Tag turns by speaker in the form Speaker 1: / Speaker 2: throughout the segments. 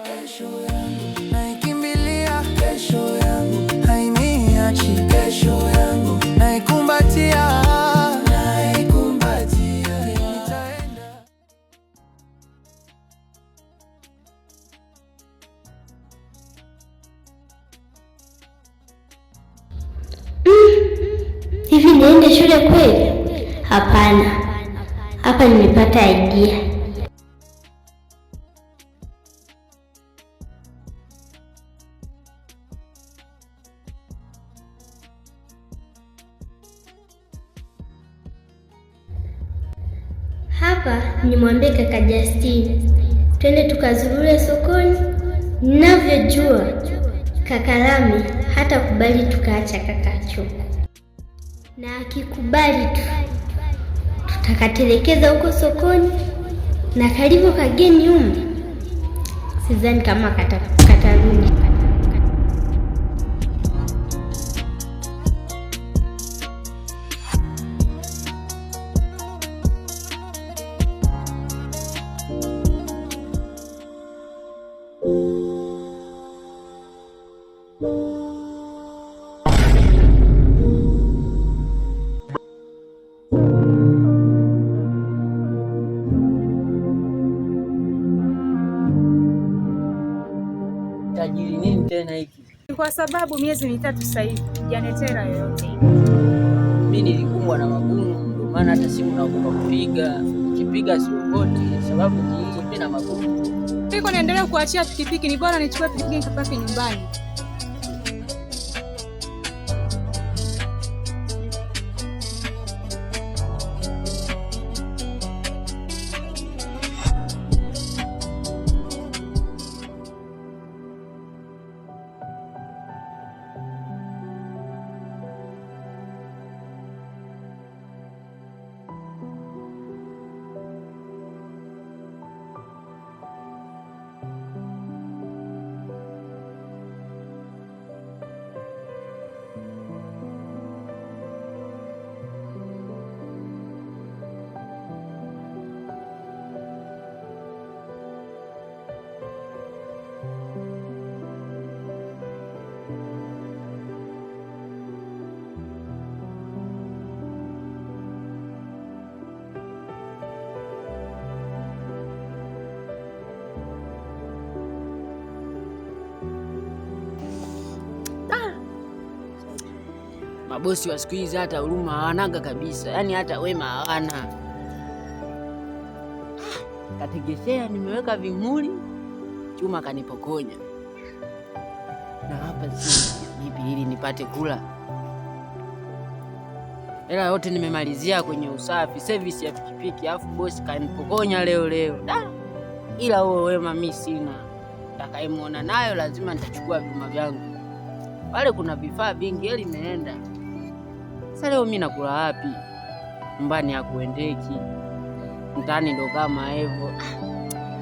Speaker 1: Kesho yangu naikimbilia, kesho yangu hainiachi, kesho yangu naikumbatia, naikumbatia, nitaenda.
Speaker 2: Hivi niende shule kweli? Hapana, hapa nimepata idea. Hapa nimwambie kaka Justini twende tukazurure sokoni. Ninavyojua kaka Lami hatakubali tukaacha kaka Choko, na akikubali tu tutakatelekeza huko sokoni, na kalivyo kageni humu, sidhani kama katarudi.
Speaker 3: Tajiri nini tena hiki?
Speaker 4: Kwa sababu miezi 3 sasa hivi hujanetera yoyote.
Speaker 3: Mimi nilikumbwa na magumu, ndio maana hata simu naogopa kupiga. Ukipiga siokoti, sababu ni hizo, mimi na magumu.
Speaker 4: Piko naendelea kuachia pikipiki, ni bora nichukue pikipiki nikapake nyumbani.
Speaker 3: Mabosi wa siku hizi hata huruma hawanaga kabisa, yaani hata wema hawana. Kategeshea nimeweka vimuli, chuma kanipokonya, na hapa si vipi ili nipate kula. Hela yote nimemalizia kwenye usafi, service ya pikipiki, alafu bosi kanipokonya leo leo. Da, ila huo wema mi sina. Takayemwona nayo lazima nitachukua vyuma vyangu. Pale kuna vifaa vingi, hela imeenda. Sasa leo mi nakula wapi? Nyumbani hakuendeki, mtaani ndo kama hivyo.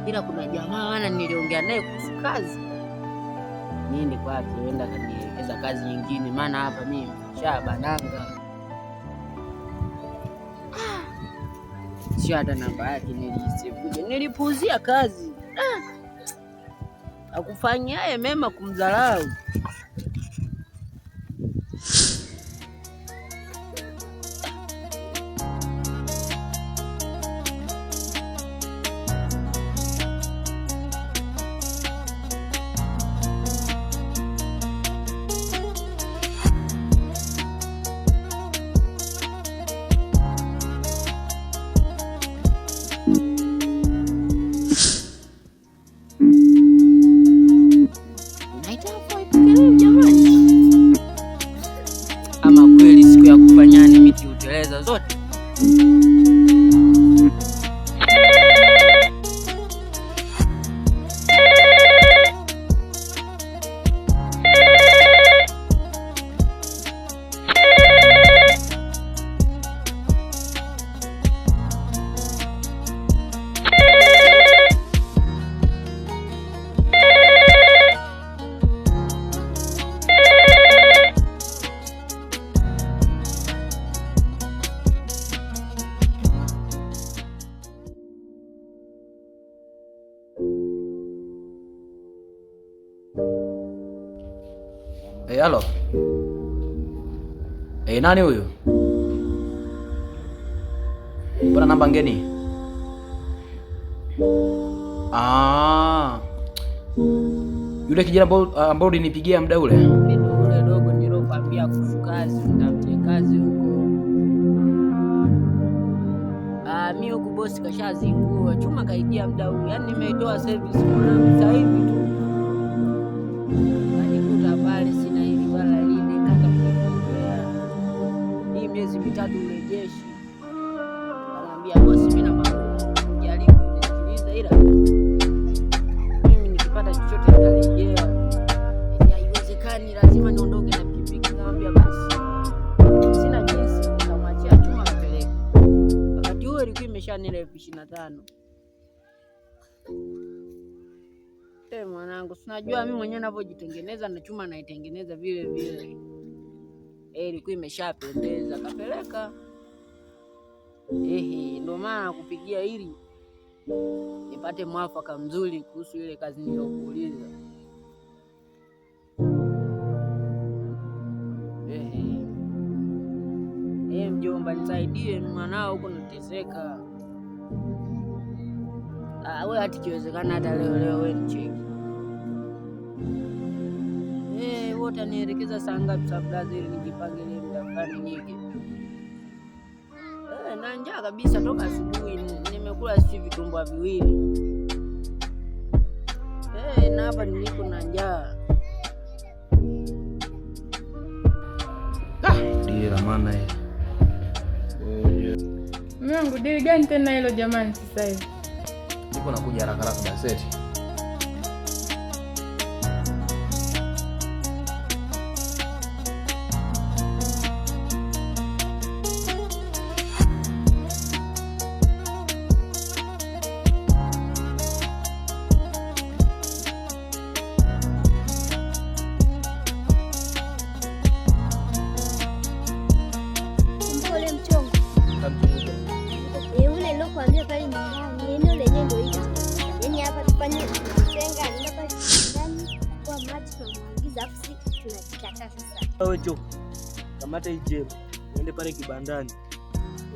Speaker 3: Ila kuna jamaa wana niliongea naye kuhusu kazi, niende kwake, wenda kanielekeza kazi nyingine, maana hapa mimi shabananga. Sio hata namba yake niliisevuje, nilipuuzia kazi. Akufanyaye mema kumdharau. Naita hapo haipokelewi.
Speaker 5: Eh, halo. Eh, nani huyu? Mbona namba ngeni? Ah. Yule kijana ambao ulinipigia muda ule.
Speaker 3: Mimi ndo ule dogo nilokuambia kuhusu kazi, nitafutie kazi huko. Ah, mi huku bosi kashazingua, chuma kaijia muda huu. Yaani nimeitoa service mwanangu sasa hivi tu. Kanikuta pale sina hili wala lile, kaka mnifungia. Hii miezi 3 urejeshi. Namwambia bosi, mimi na magumu, jaribu kunisikiliza ila mimi nikipata chochote nitarejea. Eti haiwezekani, lazima niondoke na pikipiki. Nikamwambia basi sina jinsi, nikamwachia chuma kapeleka. Wakati huo ilikuwa imeshanila 25,000. Eh, mwanangu, si unajua mimi mwenyewe ninavyojitengeneza na chuma naitengeneza vile vile. Eh, ilikuwa imeshapendeza, kapeleka. Ehe, ndio maana nakupigia ili nipate mwafaka mzuri kuhusu ile kazi niliyokuuliza. Ehe. Eh, mjomba nisaidie, mwanao huko nateseka. Ah, wewe hata ikiwezekana hata leo leo wewe nicheki. Eh, wewe utanielekeza saa ngapi sa brother ili nijipange ile muda fulani nije? Eh, na njaa kabisa toka asubuhi nimekula sijui vitumbua viwili. Eh, na hapa niliko na njaa.
Speaker 5: Dira maana hii.
Speaker 4: Mume wangu, dili gani tena hilo jamani sasa hivi?
Speaker 5: Nipo nakuja haraka haraka gazeti.
Speaker 2: Kumbuka ule mchongo. Eh, ule nilokuambia pale nyumbani, eneo lenyewe ndio hilo. Yaani hapa tufanye tenga, nenda pale ndani kwa maji tunamwagiza afu sisi tunajikataa sasa.
Speaker 6: Wewe cho, kamata hii jembe, uende pale kibandani,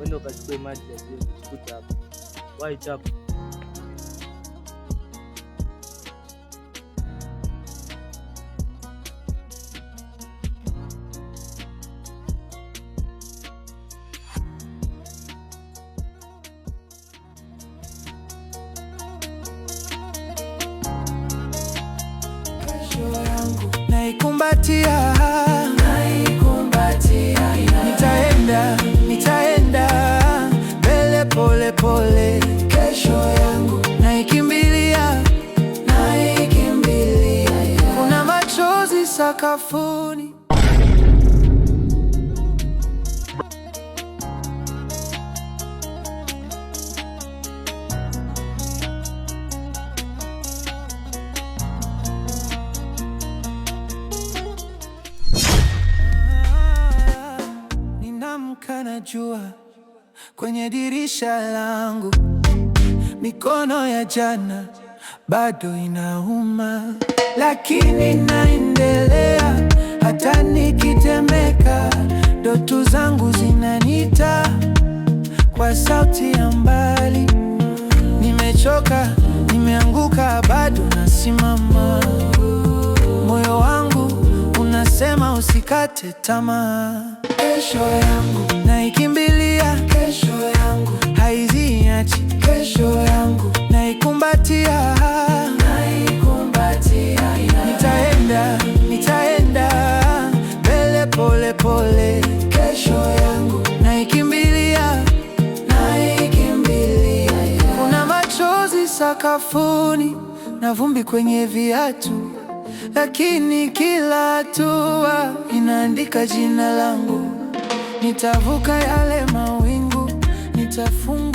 Speaker 6: uende ukachukue maji ya jembe, usikute hapa. Wai chapa.
Speaker 1: Kesho yangu naikumbatia, naikumbatia. Nitaenda, nitaenda mbele pole pole. Kesho yangu naikimbilia, naikimbilia. Kuna machozi sakafuni. Ninaamka na jua kwenye dirisha langu, mikono ya jana bado inauma, lakini naendelea. Hata nikitemeka, ndoto zangu zinaniita kwa sauti ya mbali. Nimechoka, nimeanguka, bado nasimama. Moyo wangu unasema usikate tamaa. Kesho yangu naikimbilia, kesho yangu haiziachi, kesho yangu naikumbatia, naikumbatia. Nitaenda, nitaenda mbele pole pole, kesho yangu naikimbilia, naikimbilia. Kuna machozi sakafuni na vumbi kwenye viatu, lakini kila hatua inaandika jina langu. Nitavuka yale mawingu, nitafunga